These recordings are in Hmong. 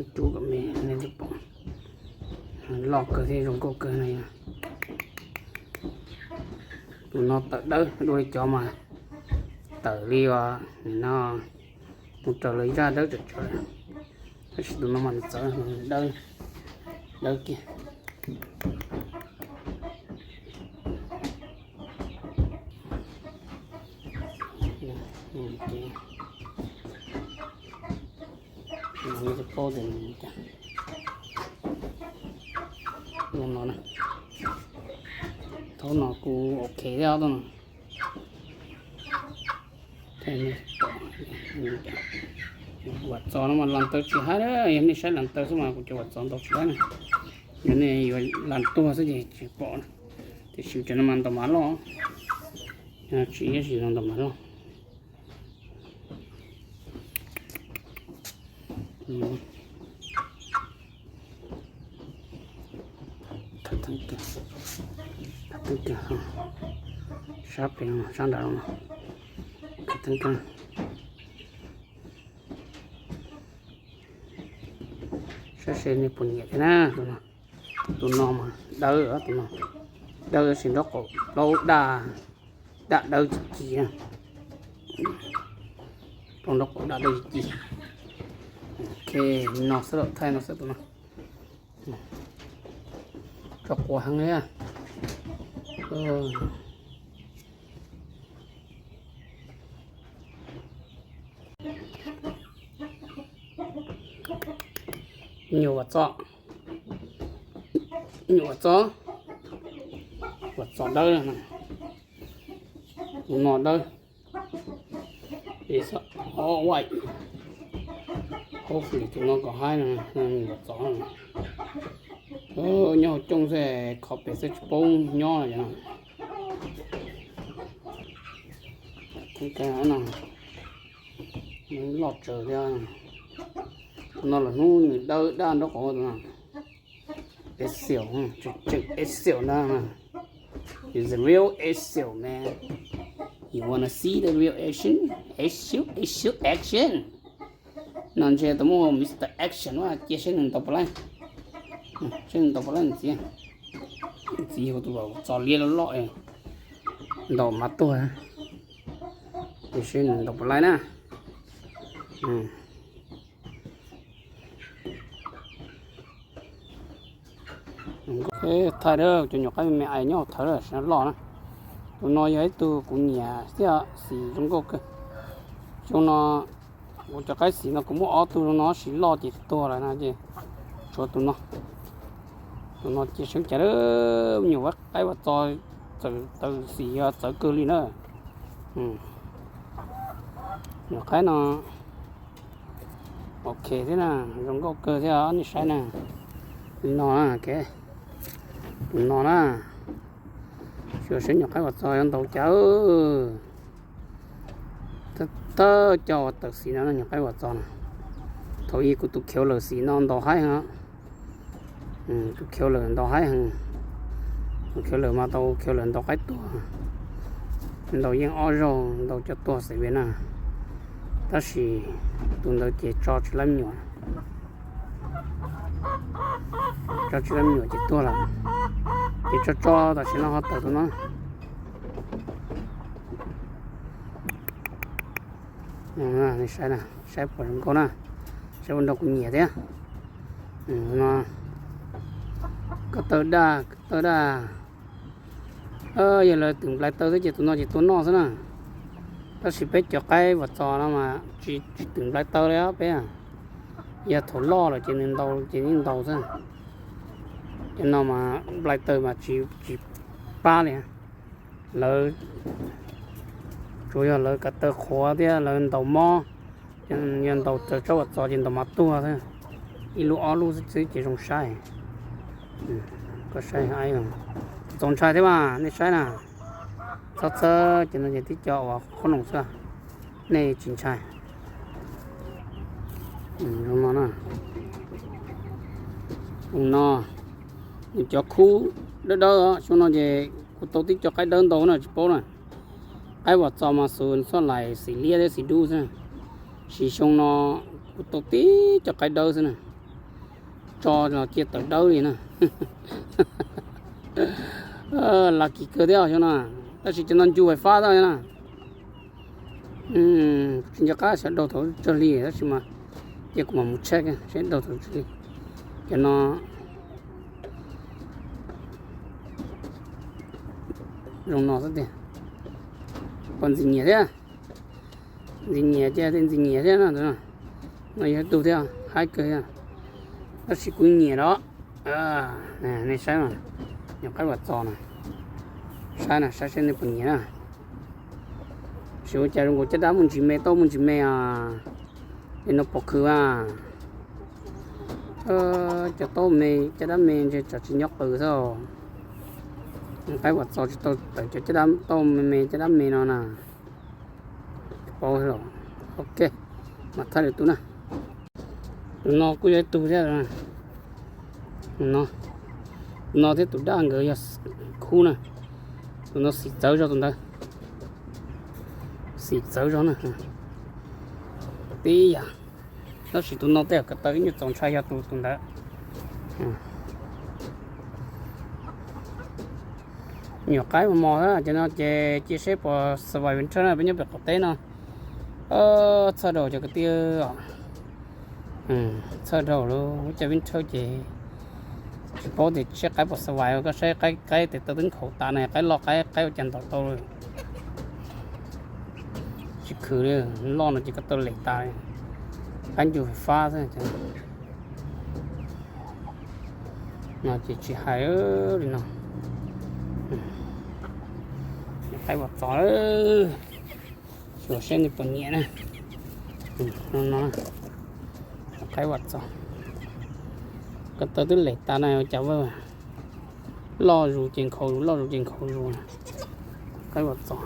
Rub kom me nej thiaj pom. Loj kawg thiab zoo nkauj kawg no. Tus no tawm dawb dua li cov mas tawm li os, nim no mus raws lawv zaj dawb tsawv tsawv, tab sis tus no mas nws txawv, dawb, dawb kiag. Thaum no kuv ok thiab no. Vam txos no mas las taw tsis haib, yog nej saib las taw xwb mas kuv cov vam txos ntau tsis haib na. Yog nej yuav las tuag xwb ces tsis pom na. Tiam sis cov no mas ntau mas loj, tsis ib sim no ntau mas loj. Sab pem sab nrad no, saib seb nej puas nyiam thiab na. Tus no mas dawb, tus no dawb tab sis nraub qaum plaub daj, daj dawb ci ci na. Plaub nraub qaum daj dawb ci ci. Ok, no xwb, thaij no xwb tus no. Tso quav heev li. Nyuam vam txos, nyuam vam txos, vam txos dawb, tus no dawb. Hopefully tus no kom haib, nyuam vam txos. Nyob hauv cooj xwb, qhov pem xwb tsis paub nyob li no. Loj tsawv thiab. Tus no lawm hnub nws dawb daj nraub qaum tus no. Asian, tseem Asian na. He's a real Asian man. You wanna see the real Asian? Asian, Asian action. No ntshe tau muaj Mister Action cia seb nws ntaus puas laib. Seb nws ntaus puas laib ntxiv. Ntxiv yog tus txos liab loj loj, ntaus mas tuag. Cia seb nws ntaus puas laib na. Thaij cov nyuam qaib me me ais nyob hauv thawv loj na. Tus no yog ib tug kuv nyiam thiab, xim zoo nkauj kawg. Xyoo no kuv cov qaib xim no kuv muaj ob tug zoo no sis loj ces tuag lawm na ces tshuav tus no. Tus no cia seb cas, me nyuam qaib vam txos txawm tawm xim yog txawv kawg li na. Nyuam qaib no ok thiab na, zoo nkauj kawg thiab nej saib na. Tus no na, tus no na, xyuas seb nyuam qaib vam txos yuav ntaus cas. Thawj coj uas tawm xim no nyuam qaib vam txos na. Thaum ub kuv tus khiv lawm xim no ntaus haib heev. Tus khiv lawm ntaus haib heev. Tus khiv lawm mas tau khiv lawm ntaus qaib tuag, ntaus yeej ob zaug ntaus cov tuag xaiv vias na. Tab sis tus ntawd ces tso tsis laib me nyuam, tso tsis laib me nyuam ces tuag lawm. Ces tso tso tam sim no ho tawm tus no. Saib, saib puas zoo nkauj na, saib puas nrog kuv nyiam thiab. No, ko taw daj, ko taw daj. Yog lawv twm nplai taw xwb ces tus no ces tua noj xwb na. Tab sis peb cov qaib vam txos no mas tsis twm nplai taw li peb. Yog thaum loj lawm ces nws ntaus ces yeej ntaus xwb. Cov no mas nplai taw mas tsis pab li. Lawv tsuas yog lawv ko taw qhuav thiab lawv ntaus mob, yog ntaus raws tsob vam txos ces ntaus mas tuag xwb. Ib lub ob lub xwb ces zoo saib. Koj saib, txaus ntshai thiab mas nej saib na. Txhob txhawj, ces no ces tib co uas qhob noom xwb, nej tsis ntshai. No, nws cov khub dawb dawb, xyoo no ces kuv tau tib co qaib dawb ntau na tsis paub na. Qaib vam txos mas xus txoj lais xim liab thiab xim dub xwb, sis xyoo no kuv tau tib co qaib dawb xwb na. tso los cia tawm dawb li na. Lucky kawg thiab xyoo no, tab sis cov no ncu fais fab tau na. Tsis nco qab xyov daug thaum tsawg hli tab sis mas cia kuv mam mus check seb daug thaum tsawg hli. Cov no zoo no xwb tiag. Pom ntxim nyiam thiab. Ntxim nyiam ces ntxim nyiam thiab no. No yog ib tug thiab, haib kawg thiab. Tab sis kuv nyiam los. Nej saib mas, nyuam qaib uas txos na. Saib na, saib seb nej puas nyiam na. Tsis ua cas zoo nkaus caj dab muaj ntsis me, taub muaj ntsis me os. Es no pom khwv a. Cov taub me, caj dab me ntshe tsam tsis nyob qw xwb. Qaib uas txos tsis tau tawm cov caj dab taub me me, caj dab me no na. Paub los. Ok, mam thaij lwm tus na. Tus no kuj yog ib tug thiab. Tus no thiab tus daj nkawd yog khub na. Tus no xim txawv zog tus ntawd. Xim txawv zog na. Tib yam. Tab sis tus no tej zaum ko taw ib nyuag txaus ntshai yog tus tus ntawd. Nyuam qaib mos mos, cov no ces cia seb puas survive winter na, peb nyob pem qaum teb no. Txhawj dhau cov kwv tij. Txhawj dhau lub cov winter ces tsis paub tias seb qaib puas survive, koj saib qaib, qaib tes taw twb nkhaus tas na, qaib loj, qaib, qaib ua cas ntaus tau. Tsis khwv li, loj no ces ko taw lem tas li. Qaib ncu fais fab xwb. No ces tsis hais li no. Qaib uas txos, xyuas seb nej puas nyiam na. No, qaib uas txos, ko taw twb lem tas na, ua cas loj zus ces nkhaus zus, loj zus ces nkhaus zus. Qaib uas txos.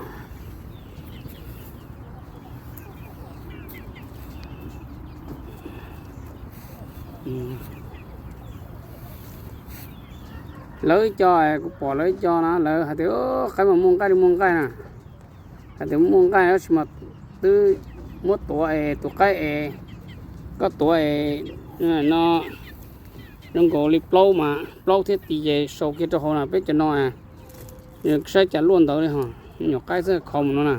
Lawv ib co, kuv pom lawv ib co na, lawv hais tias qaib mas muaj nqaij li muaj nqaij na. Hais tias muaj nqaij tab sis mas twb muab tuav es tus qaib es, koj tuav es no zoo nkaus li plaub mas plaub thiab tis ces sau kiag rau hauv na, peb cov no saib cas luaj ntawd li ho, nyuam qaib xwb kho mus no na.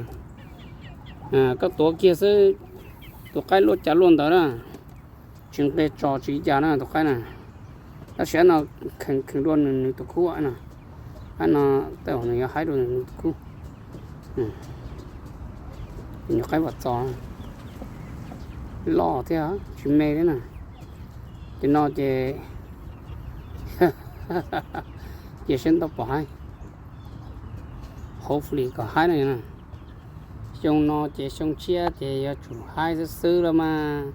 Koj tuav kiag xwb, tus qaib luaj cas luaj ntawd na. Tsis nqe tso tsis li cas na tus qaib na. Tab sis ab no kheev kheev dua nws tus khub no. Ab no tej zaum nws yuav haib dua nws tus khub. Nyuam qaib uas txos, loj thiab tsis me thiab na. Ces no ces cia seb ntau pom haib. Hopefully kom haib no na. Xyoo no ces xyoo tshiab ces yuav tsum haib xwb xwb los mas.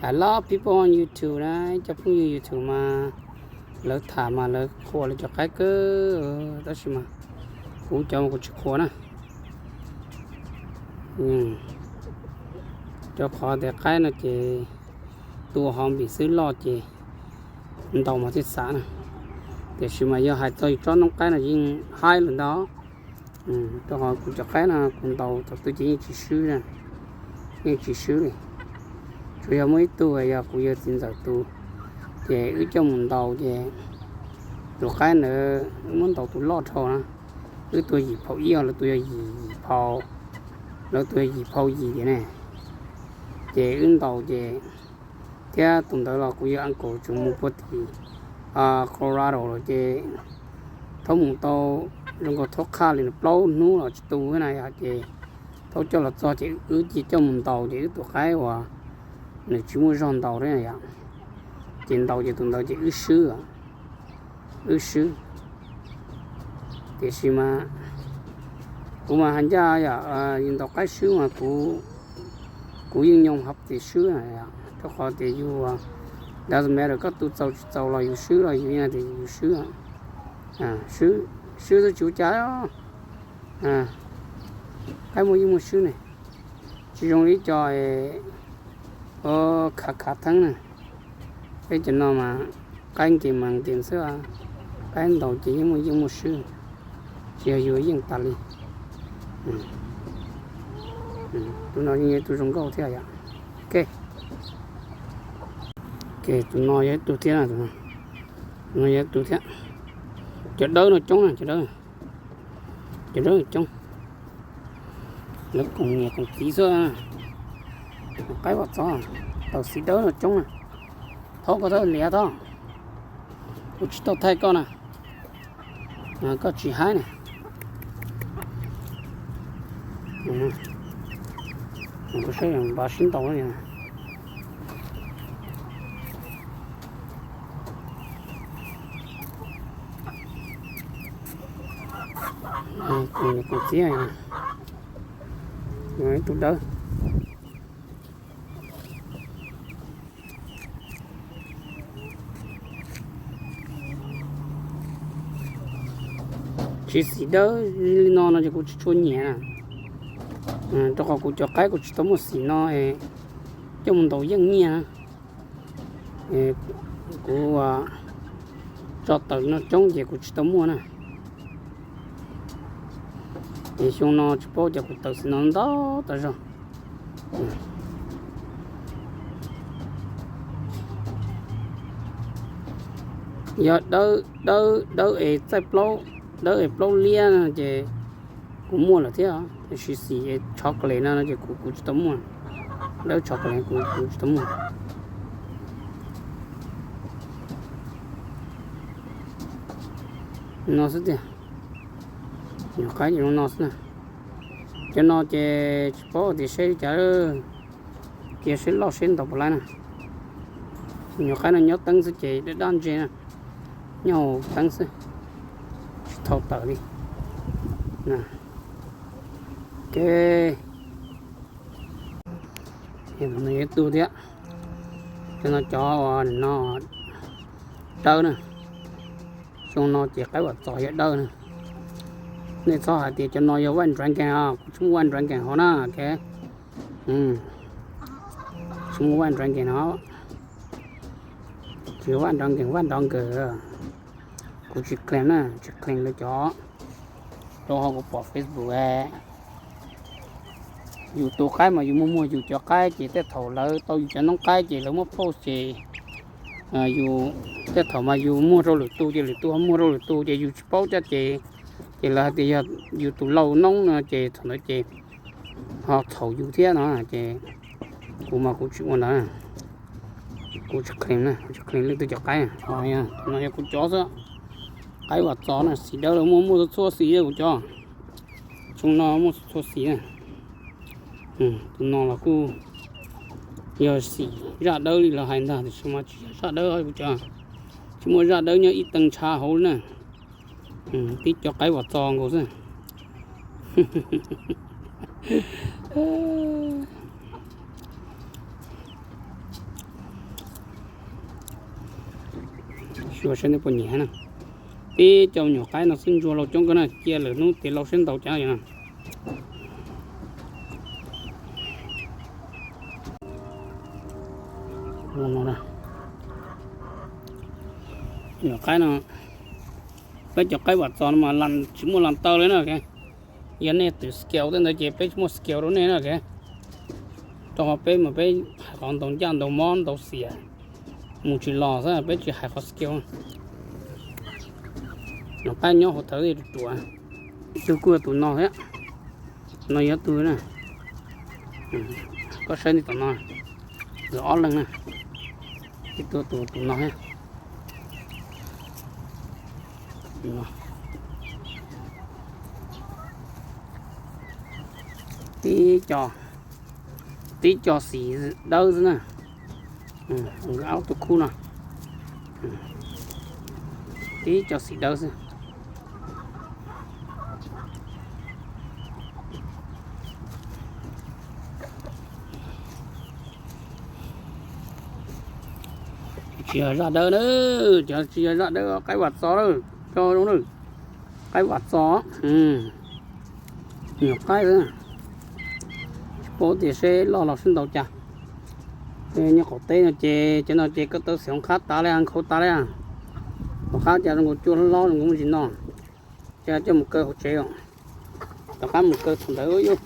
A lot of people on YouTube na, ib co phooj ywg YouTube mas lawv tham mas lawv qhuas lawv cov qaib kawg, tab sis mas kuv cov mas kuv tsis qhuas na. Rau qhov tias qaib no ces tua hov npis xwb, loj ces ntaus mas thiaj xav na. Tiam sis mas yog hais txog yus tsob noob qaib no yeej haib lawm ntag. Rau qhov kuv cov qaib no kuv ntaus thaum twg ces yeej tsis swb, yeej tsis swb li. Tsuas yog muaj ib tug yog kuv yawg txiv ntxawm tus, ces wb coj mus ntaus ces tus qaib ntawd wb muab ntaus tus loj dhau na. Wb tua yim phau ib, lawv tua yog yim, yim phau, lawv tua yog yim phau yim tiam ne. Ces wb ntaus ces, thiab tus ntawd los kuv yawg uncle tseem mus puag tim Colorado lawm ces thaub mus tau zoo nkaus thaub qhaj li plaub hnub los tsis tu na yom, ces thaub coj los txog ces wb cia coj mus ntaus ces wb tus qaib uas nws tsis muaj zog ntaus thiab yom, ces ntaus ces tus ntawd ces wb swb, wb swb. Tiam sis mas kuv mas hais ncaj yom, yus ntaus qaib swb mas kuv, kuv yeej nyoo hov tias swb, rau qhov tias yus, doesn't matter koj tu txaus tsis txaus los yus swb los yus yeej tias yus swb, swb xwb tsis ua cas. Qaib muaj yeej muaj swb ne, tsis zoo li ib co khav khav theeb na. Peb cov no mas qaib nkees mas nkees xwb, qaib ntaus ces yeej muaj yeej muaj swb, tsis yog yus yeej tas li. Tus no yeej yog ib tug zoo nkauj thiab yom. Ok, tus no yog ib tug thiab na, tus no yog ib tug thiab. Cov dawb no coob na, cov dawb, cov dawb no coob. Lawv koom niam koom txiv xwb. Qaib Vam Txov, taws xim dawb no coob na. Thaub koj txhob liav tod, kuv tsis tau thaij koj na. Koj tsis haib na. Kuv saib npaj sib ntaus. Kuv txiv, ib tug dawb. Tsis xim dawb li no no ces kuv tsis tshua nyiam na. Rau qhov kuv cov qaib kuv tsis tau muaj xim no coj mus ntaus yeej nyiaj na. Kuv tso tawm no coob ces kuv tsis tau muaj na. Ces xyoo no tsis paub cas kuv tawm xim no ntau tas zog. Yog dawb, dawb es txaij plaub, dawb es plaub liab no ces kuv muaj lawm thiab, tiam sis xim es chocolate no no ces kuv, kuv tsis tau muaj. Dawb chocolate kuv, kuv tsis tau muaj. No xwb tiag. Nyuam qaib ces zoo no xwb na. Cov no ces tsis paub tias seb li cas, cia seb loj seb ntau puas laib na. Nyuam qaib no nyob teeb xwb ces daj daj ntse na, nyob hauv teeb xwb, tsis tau tawm li. Ok, no yog ib tug thiab. Cov no cov uas no dawb na. Xyoo no ces qaib Vam Txov yog dawb na. Nej txhob hais tias cov no yog White Dragon, kuv tsis muaj White Dragon hauv na. Tsis muaj White Dragon no. Tsis White Dragon, White Dragon. Kuv tsis claim na, tsis claim lawv cov. Rau qhov kuv pom Facebook, yus tus qaib mas yus muag muag yus cov qaib ces tej thaum lawv tau yus cov noob qaib ces lawv muab post ces yus, tej thaum mas yus muag rau lwm tus ces lwm tus ho muag rau lwm tus ces yus tsis paub caj ces, ces lawv hais tias yog yus tus lau noob no ces thaum ntawd ces ho txhaum yus thiab no ces kuv mas kuv tsis ua ntawd. Kuv tsis claim na, kuv tsis claim leej twg cov qaib. No yog kuv cov xwb. Qaib Vam Txov na, xim dawb los muaj, muaj txhua xim kuv cov. Xyoo no muaj txhua xim na. Tus no los kuj yog xim zaj dawb li lawv hais ntag, tiam sis mas tsis yog zaj dawb kuv cov. Tsis muaj zaj dawb nyob ib tee ntshav hauv li na. Tib co qaib Vam Txov nkaus xwb. Xyuas saib nej puas nyiam na. Tib co nyuam qaib no xwb ntsuag lau coob kawg na, cia lwm hnub tes lau saib ntau cas no. Nyuam qaib no, peb cov qaib Vam Txov no mas tsis muaj las taw li na. Yog nej twm scale tej ntawd ces peb tsis muaj scale rau nej na. Rau qhov peb mas peb hais qhov ntaus ncaj ntaus mob ntaus xiam mus tsis los xwb, peb tsis hais qhov scale. Nyuam qaib nyob hauv thawv ruam ruam. Ib tug kuj yog tus no thiab. No yog tus na. Koj saib ntawm no, nkawd ob leeg na. Ib tug tus, tus no thiab. Tib co, tib co xim dawb xwb na. Nkawd ob tug khub no, tib co xim dawb xwb. Tsis yog zaj dawb na, cov tsis yog zaj dawb, qaib Vam Txov na, cov zoo na, qaib Vam Txov. Nyuam qaib xwb, tsis paub tias seb loj los seb ntau cas. Nyob qaum teb no ces cov no ces koj tau xim hauv qab tas li, nkhaus tas li. Tom qab cas zoo nkaus cua hlob hlob zoo nkaus muaj tsis no, ces coj mus kaw hauv tsev os. Tom qab mus kaw thaum ntawd yuav